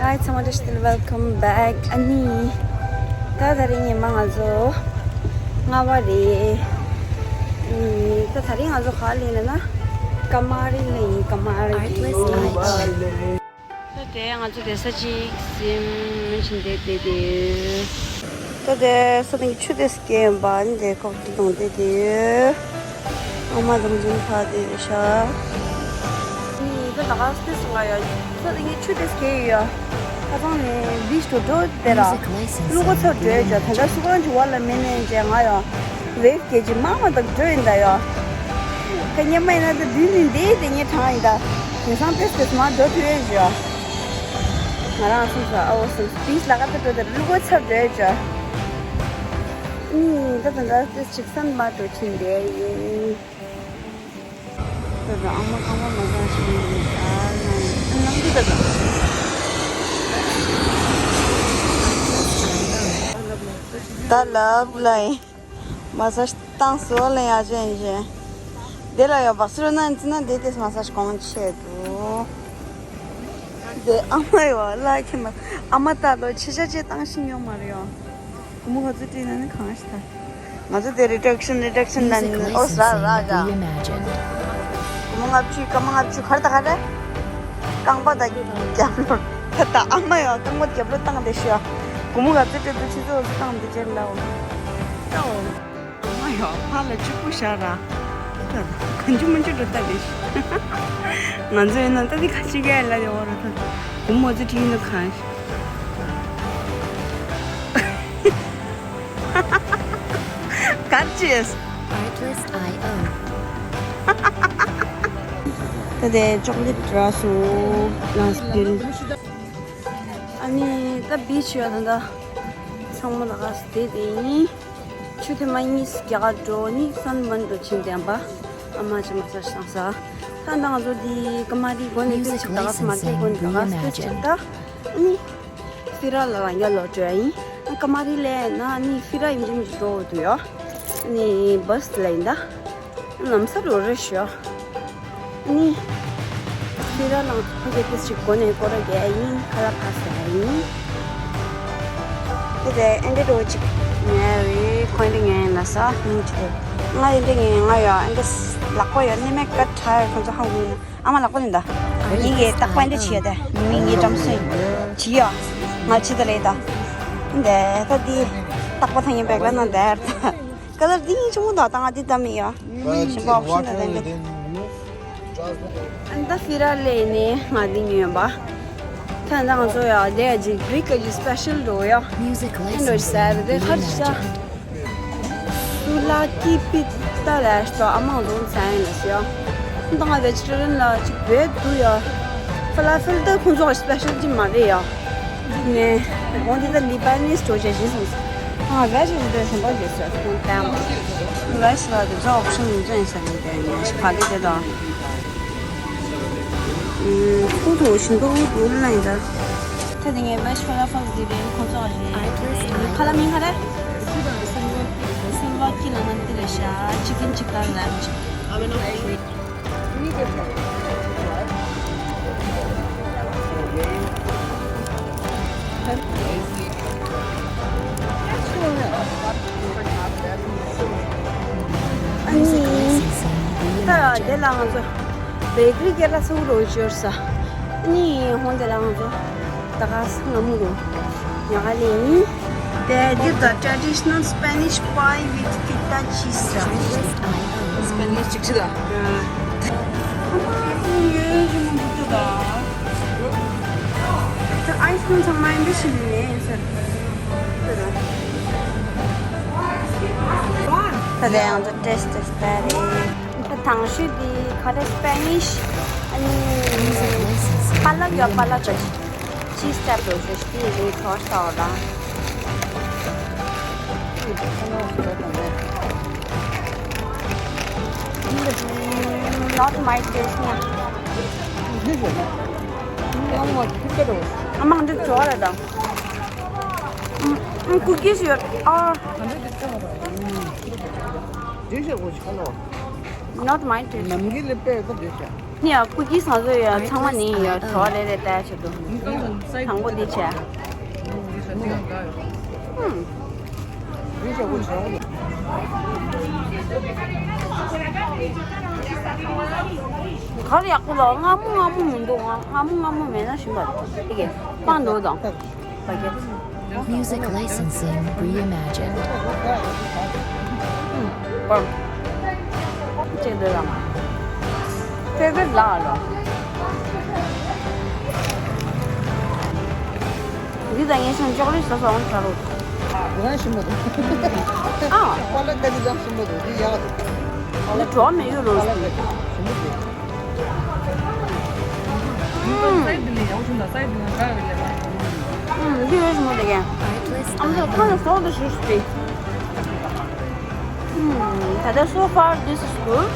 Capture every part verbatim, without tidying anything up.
Hi, ཚང་མ་བཀྲ་ཤིས་བདེ་ལེགས། Welcome back. ཨ་ནི། ད་དེ་རིང་ཉི་མ་ང་ཚོ་ལྔ་པ་རེད། ཨ་ནི་ད་དེ་རིང་ང་ཚོ་ག་ལ་ཡིན་ལབ་ན། ཀ་མ་རི་ལ་ཡིན། ཀ་མ་རི། ད་དེ་ང་ཚོ་བསྡད་ས་གཅིག་ཟིན་བྱས་བསྡད་བསྡད་དེ། ད་དེ་ས་སྟེང་གི་ཆུ་དེ་སྐྱེལ་ཡོང་པ། ཨ་ནི་དེ་ཁོག་ཏུ་བརྡུངས་བསྡད་དེ། ཨ་མ་དང་འཛིན་ཕ་དེ་ཤ། ཨ་ནི་ད་ལ་ཁ་སྟེ་སོང་ང་ཡ། ས་དེ་ངས་ཆུ་དེ་སྐྱེལ་ཡོད་ཡ། ཁ་སང་ནས་བིཆ་དུ་འགྲོ་དེ་ར། ཀླུ་མཁར་ཚོ་འགྲོ་ཡོད་ཀྱང་ད་ལྟ་སུ་གང་ཅིག་བར་ལ་མེད་ནས་བྱས་ང་ཡ། ཝེབ་སྐྱེལ་གྱི་མ་མ་དང་འགྲོ་ཡིན་ད་ཡ། ཁ་ཉན་མ་ཡིན་ན་ད་དུས་ནི་འདི་དེ་ངས་དྲང་ཡིན་ད། དེང་སང་ཏེས་ཏེས་མ་འགྲོ་ཐུབ་ཡོད་ཀྱི་ཡ། ང་རང་སོང་ཙང་ཨ་འོ་སོང་བིཆ་ལ་ཁ་ད་འགྲོ་དེ་ར་ཀླུ་མཁར་ཚོ་འགྲོ་ཡོད་ཀྱི་ཡ། ཨུམ། ད་ད་ད་ཏེས་ཅིག་སན་མ་འགྲོ་ཕྱིན་བསྡད་ཡིན། ད་ད་ཨ་མ་རྐང་པ་མ་བཟང་ཞིག་ཡིན་ད་ན་ཡིན། ཨ་ནམ་དུས་ད་ད། ད་ལབ་ལ་ཡིན། མ་སཱ་ཇི་བཏང་སོང་ལ་ཡ་ཅན་ཅན། དེ་ལ་ཡ་བག་སུ་རུ་ན་ཡིན་ན་དེ་དེ་མ་སཱ་ཇི་གོང་ཆེ་འདུག་དེ་ཨ་མ་ཡོད་ལ་ཁྱི་མ། ཨ་མ་ད་ལོ་ཆེ་ཆ་ཆེ་བཏང་ཤིང་ཡོད་མ་རེད་ཡོ། སྒོར་མོ་ག་ཚོད་སྤྲད་ན་ནི་གང་ཞིག་ད། ང་ཚོ་དེ་རི་ཌག་ཤན་རི་ཌག་ཤན་ལ་ནི་ཨོ་ས་ར་ར་ར། སྒོར་མོ་ལྔ་བཅུ་སྐར་མ་ལྔ་བཅུ་ག་རེ་ད་ག་རེ། རྐང་པ་དང་རྒྱབ་ལོགས། ད་ད་ཨ་མ་ཡོ་རྐང་པ་རྒྱབ་ལོགས་བཏང་དེ་ཤོ། སྒོར་མོ་ག་ཚོད་སྤྲད་འདུག་ཆུ་ཚོད་འོ་ཚོད་བཏང་དེ་ཅེར་ལའོ། ད་འོ། ཨ་མ་ཡོ་ཕ་ལ་གཅིག་པུ་ཤ་ར། ད་གང་ཅི་མང་ཅི་འགྲོ་ད་དེ་ཤོ། ང་ཚོ་ཡིན་ན་ད་དེ་ག་ཅི་ག་ལ་ཡོ་ར་ད། སྒོར་མོ་ཚོ་ཁྲིད་ཡིན་ན་གང་ཞིག་གར་ཅེས། Artlist I O. ད་དེ་ཅོག་ལེ་ཊི་རག་སོང་། ལགས་སོ། ཨ་ནི་ད་བིཆ་ཡོད་ད་ད། ཚང་མ་ལ་ག་སེ་དེ་དེ་ཡིན། ཆུ་ཐེངས་མ་གཉིས་རྒྱ་གར་འགྲོ་ནི་སན་མན་འགྲོ་ཕྱིན་བསྡད་པ། ཨ་མ་ཅི་མ་ས་ཤང་ས། ད་ང་ཚོ་དེ་ཀ་མ་རི་དགོན་ནས་ཏེ་ཅིག་ད་ག་སེ་མ་ཏེ་དགོན་ད་ག་སེ་ཏེ་ཅིག་ད། ཨ་ནི། སི་ར་ལ་ལ་ཡ་ལོ་འགྲོ་ཡ་ཡིན། ཀ་མ་རི་ལས་ན་ནི་སི་ར་ཡིན་གྱི་མི་འགྲོ་འདུག་ཡོ། ནི་བྷ་སི་ལ་ཡིན་ད། ལམ་སང་རོ་རེ་ཤོ། ནི་སི་ར་ལང་ཕ་གི་ཏིས་ཅིག་གོ་ནས་སྐོར་ར་རྒྱག་ཡ་ཡིན། ཁ་ལག་ཕ་ཟ་ཡ་ཡིན། དེ་དེ་ཨེ་འདྲ་འགྲོ་ཅིག་ཉལ་རེ་ཁོང་འདི་ངན་ལ་ས་ནི་ཅི་དེ། ང་ཡིན་འདྲ་ངན་ང་ཡོ་ཨེ་འདྲ་ལག་པ་ཡོ་ནི་མེད་ཀ་ཁྲ་ཁོང་ཚོ་ཧ་གོ་ཡིན། ཨ་མ་ལག་པ་ལེན་ད། ངེད་ཀྱི་རྟག་པ་འདི་བྱས་ཏེ་མི་ངའི་འགྲམ་སོན་བྱིས་ཡོ། ང་བྱིས་ད་ལེ་ད། འདི་ད་འདི་རྟག་པ་ཐང་ཡིན་པའི་ལ་ན་འདི་ད། ཀ་ལར་འདི་ཡིན་ཆུང་ངུ་ད་ད་ང་འདི་ད་མི་ཡོ། ཞིམ་པོ་ཨོབ་ཤན་ད་ལེན་ད། ཨ་ད་ཕི་ར་ལེ་ནས་ང་འདི་ཉོས་པ། ད་ད་ང་ཚོ་ཡོ་དེ་ཡ་ཇི་གྷི་རིག་གི་ཇི་སི་པེ་ཤལ་འགྲོ་ཡོ། ཨེ་འགྲོ་ཟེར་དེ་ཁར་ཅི་ཆ། སུ་ལ་ཀི་པི་ཏ་ལ་ཤ་ཨ་མ་རུང་ཚན་ལ་ཤ། ད་ང་བེ་ཇི་ཊེ་རི་ཡན་ལ་ཅིག་བེད་དུ་ཡ། ཕ་ལ་ཕེལ་ད་ཁོང་ཚོ་སི་པེ་ཤལ་ཅིག་མ་རེད་ཡ། ནས་འོང་དེ་ད་ལི་བ་ནིས་ཅོ་ཅེ་ཞིག་སོང་། ང་བེ་ཇི་ཞིག་དེ་ཞིམ་པོ་ཞིག་སོང་ཁོང་ད་ཡང་། ལ་ཤ་ལ་དེ་ཚོ་ཨོབ་ཤན་ཡིན་ཅན་ས་རེད་དེ་ནས་ཕ་གི་དེ་དང་། ཁོང་ཚོ་ཞིམ་པོ་འུ་དུ་ལ་ཡིན་ད། ད་དེ་ངའི་བེ་ཇི་ཕ་ལ་ཕེལ་དེ་རེད་ཁོང་ཚོ་རེད། ཁ་ལ་མིང་ག་རེ། སུ་ལ་ཀི་ལ་ན་འདི་ལ་ཤ་ཅི་ཀིན་ཅི་ཀ་ལ་ཅི། ཨ་ནི། ད་དེ་ལ་ང་ཚོ་བེ་ཀ་རི་སྐད་ལ་ཚུགས་རོགས་ཞུ་ས། ཨ་ནི་ཧོན་དེ་ལ་ང་ཚོ། ད་ག་ས་ང་མུ་རུ་ཡ་ག་ལེ་ཡིན། They give the traditional Spanish pie with feta cheese. Spanish ཅིག་ཅི་ད། ཨ་མ་ཡོད་ཅི་མུ་འདུག་ད། ད་ཨའི་སི་ཀྲིམ་ཚང་མ་འདི་ཞིག་ནས་ཟེར། ད་དེ་ཡང་ད་ཏེས་ཏེས་ད་རེད། ད་དང་ཤོས་འདི་ག་རེ་སི་པེ་ནིཤ། ཨ་ནི་པ་ལག་ཡོད་པ་ལག་གི་ཅི་སི་ཊེབ་རོ་ཞོ་ཤི་ཡི་ཐོར་སའོ་ར། Not my taste ཉ། ཨ་མ་འདི་ཇོ་ར་དང་། ཨ་ཀུ་ཀི་སི་ཡོད། ཨ། Not my taste. ནམ་གི་ལེ་པེ་ད་དེ་ཤ། ནི་ཡ་ཀུ་ཀི་སང་ཟོ་ཡ་ཚང་མ་ནི་ཡ་གྲོ་བ་ལེ་ལེ་ཏ་ཆེ་དུ། དང་པོ་འདི་ཆེ། ཧུམ། གར་ཡག་པོ་ལ་སྔ་མོ་སྔ་མོ་མི་འདུག་སྔ་མོ་སྔ་མོ་མེད་ན་ཞིམ་པ་འདུག་དེ་གས་སྤང་འདུག་དང་། Music licensing reimagined. ཅེག་འདོད་རང་། ཅེག་འདོད་ལ་ལོ། འདི་ད་ངས་སོང་ཅོག་ལེ་ཤ་སོང་ཁ་རོ། ང་ཞིམ་པོ་འདུག་ཨ། པ་ལག་ཀ་འདི་ཡང་ཞིམ་པོ་འདུག་འདི་ཡག་འདུག་འདི་གྲོགས་མེད་ཡོད་རོ། པ་ལག་ཀ་འདི་ཞིམ་པོ་འདུག་ཨུམ། འདི་ཡོད་ཞིམ་པོ་འདུག་གས། ཨམ་ཅོག་ཁ་ལ་སོགས་དུ་ཞུ་ཞུ་སྟེ། ད་ལྟ་so far this is good.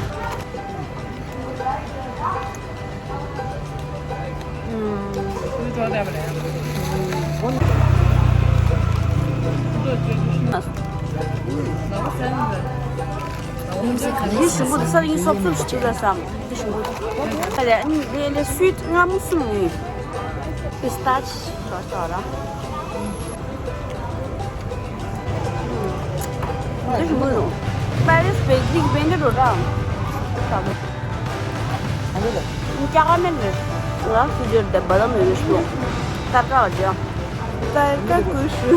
འདི་ཞིམ་པོ་འདུག་ས་ཡིན་སོབ་སོབ་ཞིག་བྱེད་ལ་བསམ། འདི་ཞིམ་པོ་འདུག་ཨ་ལས་ཨ་ནི་ལས་ལས་སུའིཊ་མངར་མོ་གསུམ་ཡིན། པི་སི་ཏ་ཆི་ཞོ་ཞོ་ར། འདི་ཞིམ་པོ་འདུག་པ་རི་སི་བེ་ཀ་རི་གི་བེན་ཌར་རོ་ར། ཀྱ་ཀ་མེན་རེད། ང་སུ་ཇོར་དེ་བ་དམ་ཡོད་ཤོག་ཏར་ཀ་བ་ཇོ། ཏར་ཀ་ཀུ་ཤུ།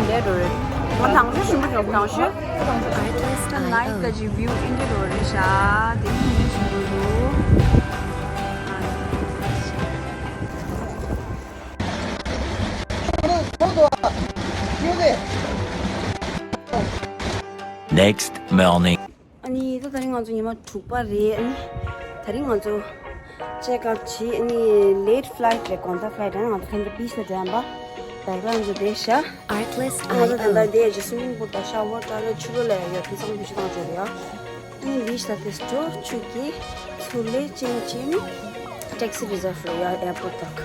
འདི་རོ་རེད། ང་དང་ཤོས་ཞིམ་པོ་བྱུང་དང་ཤོས། ད་ནའི་ཊི་གི་ཝིའུ་ཨིན་ཌི་རོ་རེད་ཤག་དེ་ནི་ཞིམ་པོ་འདུག Next morning. ཨ་ནི་ད་དེ་རིང་ང་ཚོ་ཉི་མ་དྲུག་པ་རེད། ཨ་ནི་དེ་རིང་ང་ཚོ་ཅེག་ཨའུཊ་བྱས། ཨ་ནི་ལེཊ་ཕ་ལའིཊ་རེད། དགོང་དག་ཕ་ལའིཊ་རེད། ང་ཚོ་ད་ལྟ་བི་ཆི་ལ་འགྲོ་ཡ་ཡིན་པ། བེག་རའུན་ཌི་བྱས་ཤག་ང་ཚོ་ད་ལྟ་དེ་ཇི་སུ་མིང་པུལ་དང་ཤ་ཝར་ཊོ་ལེཊ་ཕྱི་ལོགས་ལ་ཡོད། དེང་སང་བི་ཆི་ཏང་འགྲོ་རེད་ཡ། ཨ་ནི་བི་ཆི་ལ་དེ་སྤྲོ་ཆུ་གི་ཚུར་ལས་ཅན་ཅན་ཊེག་སི་རི་ཛརབ་ལ་ཡ་ཨེར་པོརཊ་དག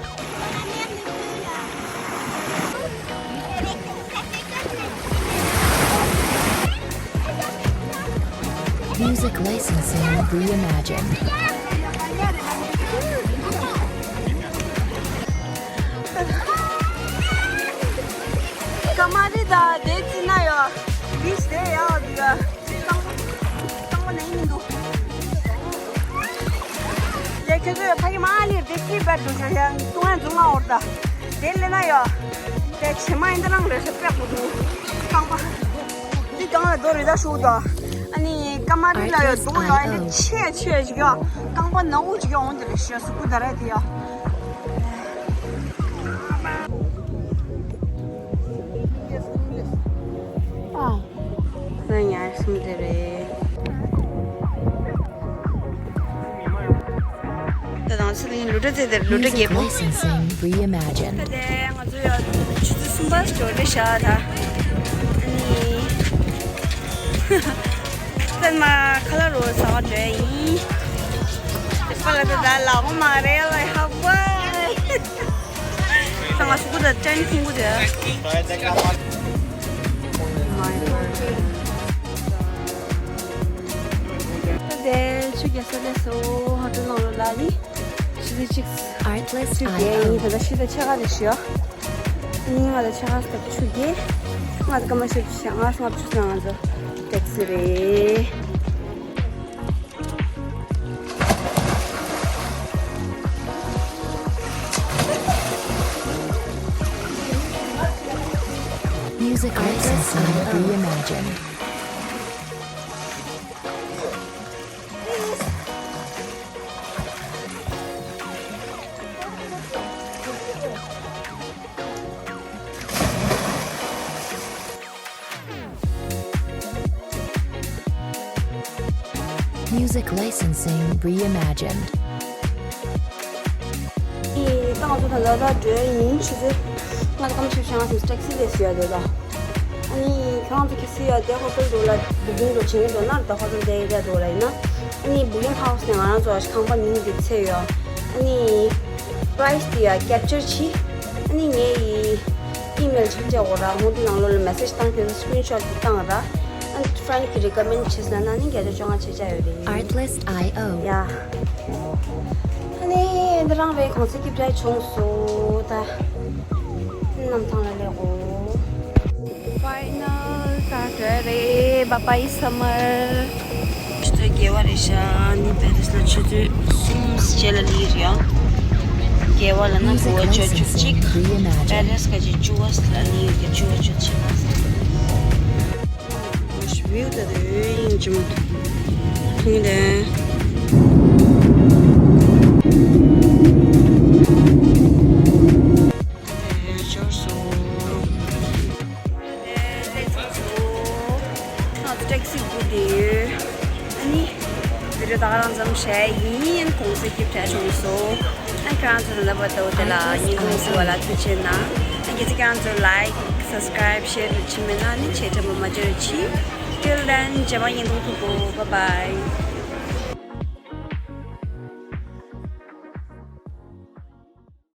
Music licensing reimagined. ཀ་མ་རི་ད་དེ་ཙི་ན་ཡོད། བི་ཆི་དེ་ཡག་འདུག་ཡ། གཙང་པོ་ནས་ཡིན་འདུག་ལས་ཁྱོད་ཚོས་ཕ་གི་མ་ལི་དེ་ཀི་བར་དུ་ཞོ་ཡང་ཏུང་ཡང་འཛུང་མ་འོར་ད། དེ་ལས་ན་ཡོད། དེ་ཕྱི་མ་ཡིན་ད་རང་རེད་ཤ་པེག་པོ་འདུག་རྐང་པ། འདི་གང་ལ་རྡོ་རི་ད་ཤུག་ད། ཨ་ནི་ཀ་མ་རི་ལ་ཡོད་རྡོ་ཡོད། ཨ་ནི་ཆེ་ཆེ་ཞིག་ཡོད། རྐང་པ་ནག་པོ་ཞིག་ཡོད། འོང་དེ་རེད་ཤ་སུ་ཀུ་ད་ར་དེ་ཡོད། ཨ། ང་ཡར་སོང་དེ་རེད། ད་དང་ཚེ་རིང་ལུ་གྲྭ་ཚེ་དེར་ལུ་གྲྭ་རྒྱལ་པོ། Music licensing reimagined. ད་དེ་ང་ཚོ་ཡ་ཆུ་ཚོད་གསུམ་པ་འགྲོ་རེད་ཤག་ད། ཨ་ནི། ད་མ་ཁ་ལག་རོ་ཟ་བ་འགྲོ་ཡ་ཡིན། དེ་པ་ལ་ད་ད་ལ་འོ་མ་རེད་ལ་ཧ་བ། ད་ང་སུ་གུ་ད་ཅན་ཁུང་གུ་དེ། དེ་ཆུ་རྒྱག་ས་ལས་སོ་ཧ་ཏུ་ལོང་ལོ་ལ་ནི་ཆུ་ཚོད་གཅིག Artlist ཆུ་རྒྱག་ཡིན། ད་ལྟ་ཤི་ད་ཆ་ག་རེ་ཤི་ཡ། ནི་ང་ད་ཆ་ག་སྟབས་ཆུ་རྒྱག་ང་ད་སྐར་མ་ཤོད་ཆ་ང་ལྔ་བཅུ་ང་ཚོ་ཊེག་སི་རེད། Music licensing reimagined. Music licensing reimagined. ཨེ། ད་ང་ཚོ་ད་ལྟ་ད་འགྲོ་ཡ་ཡིན། ཆུ་ཚོད་ལྔ་དང་ཕྱེད་ཤང་ཟིན་ཊེག་སི་ལས་སུ་ཡ་དེ་ད། ཨ་ནི་ཁྱེད་རང་ཚོ་གལ་སྲིད་ཡ་དེ་ཧོ་ཊེལ་འགྲོ་ལ་བུ་ཀིང་འགྲོ་བྱེད་ཀྱི་འགྲོ་ན་ད་ཧོ་ཊེལ་དེ་ཡ་དེ་འགྲོ་ལ་ཡིན་ན། ཨ་ནི་བུ་ཀིང་ཧའུ་སི་ནས་ང་རང་ཚོ་ཁང་པ་ཉིན་གྱི་ཚེ་ཡོད། ཨ་ནི་པ་རའི་སི་དེ་ཡ་ཀེབ་ཅར་བྱེད། ཨ་ནི་ངའི་ཨི་མེལ་ཆ་འཇོག་གོ་ར། ཧོང་དེ་ནང་ལོགས་ལ་མེ་སེཇ་བཏང་དེ་ཚོ་སི་ཀི་རིན་ཤོཊ་བཏང་ར། ཨ་ Friend གི་recommend བྱས་ན་ནི་བརྒྱ་ཆ་བཅོ་ལྔ་ཆེ་ཆ་ཡོད་རེད། Artlist io. ཡ། ཨ་ནི་འདི་རང་བའི་གོང་ཚད་ཀྱི་བྲལ་བྱུང་སོང་ད། གནམ་ཐང་ལ་སླེབས་གོ། Final ད་བྲལ་རེད། Bye bye summer. ཆུ་ཚོད་བརྒྱད་པ་རེད་ཤག་ནི་པེ་རིས་ལ་ཆུ་ཚོད་གསུམ་རྗེས་ལ་སླེབས་རེད་ཡ། བརྒྱད་པ་ལ་ན་དགུ་པ་བཅུ་གཅིག་པེ་རིས་ཀ་ཅིག་བཅུ་པ་ལ་སླེབས་ཡོད་ཀྱི་བཅུ་པ་བཅུ་གཅིག་ལ། View ད་དུ་ཡིན་ཅིང་མཐོང་དེ། ཞོར་སུ། ང་ཚོ་ཊེག་སི་སྒུག་བསྡད་ཡོད། ཨ་ནི་བི་ཌིའོ་ད་ག་རང་ཙམ་བྱས་ཡིན། གོང་ཚད་ཀྱི་བྲལ་བྱུང་སོང་། ཨ་ཁྱེད་རང་ཚོ་ལ་བ་དོ་དེ་ལ་ཉིན་གུང་སུ་བ་ལ་ཐུགས་ཆེ་གནང་། ཨ་ཁྱེད་ཚོ་ཁྱེད་རང་ཚོ་like subscribe share རུ་ཕྱིན་མེད་ན་ནི་ཆེ་ཕྲ་མ་མ་བརྗེད་རུ་ཕྱིན། Till then རྗེས་མ་ཉིན་གུང་ཐུག་གོ། Bye bye.